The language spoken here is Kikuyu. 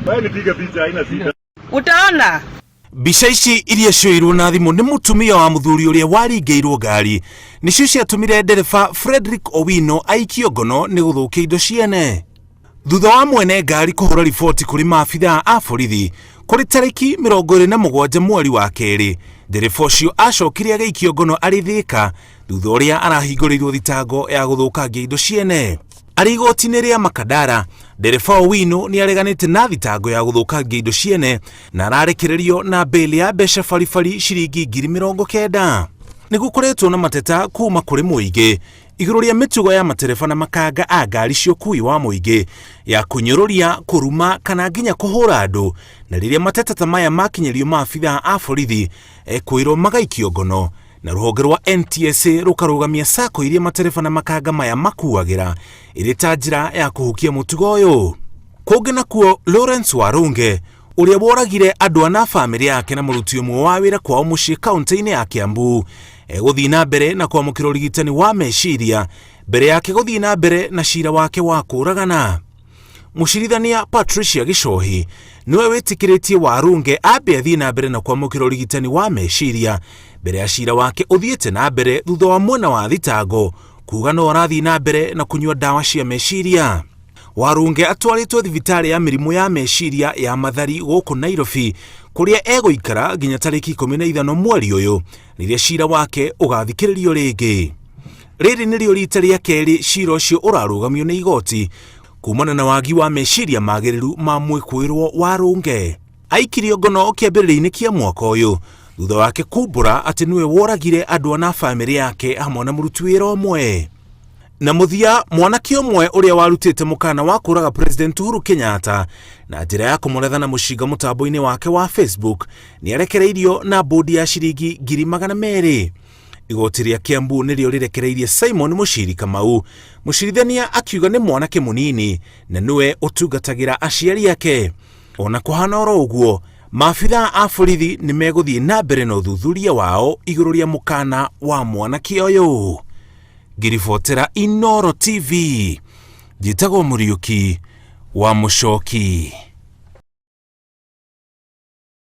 Wewe nipige picha haina shida. Utaona. Mbica ici iria cioirwo na thimũ nĩ mũtumia wa mũthuri ũrĩa waringĩirwo ngari nĩcio ciatũmire ndereba Fredrick Owino aikio ngono nĩ gũthũkia indo ciene. Thutha wa mwene ngari kũhũra riboti kũrĩ maabithaa a borithi kũrĩ tarĩki 27 mweri wa kerĩ, ndereba ũcio acokire agĩikio ngono arĩ Thĩka thutha ũrĩa arahingũrĩirwo thitango ya gũthũkangia indo ciene. Arĩ igoti-inĩ rĩa Makadara, ndereba Owino nĩ areganĩte na thitango ya gũthũkangia indo ciene na ararekererio na bail ya mbeca baribari ciringi 90,000. Nĩ gũkoretwo na mateta kuma kũrĩ mũingĩ igũrũ rĩa mĩtugo ya matereba na makanga a ngari cia ũkui wa mũingĩ ya kũnyũrũria, kũruma kana nginya kũhũra andũ, na rĩrĩa mateta ta maya makinyĩrio maabithaa a borithi ekwĩrwo magaikio ngono na rũhonge rwa NTSA rũkarũgamia sacco iria matereba na makanga maya makuagĩra ĩrĩ ta njĩra ya kũhukia mũtugo ũyũ. Kũngĩ nakuo Lawrence Warunge ũrĩa woragire andũ ana a bamĩrĩ yake na mũruti ũmwe wa wĩra kwao mũciĩ kaunti-inĩ ya Kiambu egũthiĩ na mbere na kwamũkĩra ũrigitani wa meciria mbere yake gũthiĩ na mbere na cira wake wa kũragana. Mũcirithania Patricia Gichohi nĩwe wĩtĩkĩrĩtie Warunge ambe athiĩ na mbere na kwamũkĩra ũrigitani wa meciria mbere ya cira wake ũthiĩte na mbere thutha wa mwena wa thitango kuga no arathiĩ na mbere na kũnyua ndawa cia meciria. Warunge atwarĩtwo thibitarĩ ya mĩrimũ ya meciria ya Mathari gũkũ Nairobi kũrĩa egũikara nginya tarĩki 15 mweri ũyũ rĩrĩa cira wake ũgathikĩrĩrio rĩngĩ. Rĩrĩ nĩrĩo rita rĩa kerĩ cira ũcio ũrarũgamio nĩ igoti kumana na wagi wa meciria magĩrĩru ma mwĩkũĩrwo Warunge. Aikirio ngono kĩambĩrĩria-inĩ kĩa mwaka ũyũ thutha wake kumbũra atĩ nĩwe woragire andũ ana a bamĩrĩ yake hamwe na mũruti wĩra ũmwe. Na mũthia mwanake ũmwe ũrĩa warutĩte mũkana wa kũraga President Uhuru Kenyatta na njĩra ya kũmũretha na mũcinga mũtambo-inĩ wake wa Facebook nĩ arekereirio na bũndi ya ciringi 200,000. Igoti rĩa Kiambu nĩrĩo rĩrekereirie Simon Mũciri Kamau, mũcirithania akiuga nĩ mwanake mũnini na nĩwe ũtungatagĩra aciari ake. Ona kũhana oro ũguo, maabithaa a borithi nĩ megũthiĩ na mbere na ũthuthuria wao igũrũ rĩa mũkana wa mwanake ũyũ. Ngĩribotera Inooro TV, njĩtagwo Mũriũki wa Mũcoki.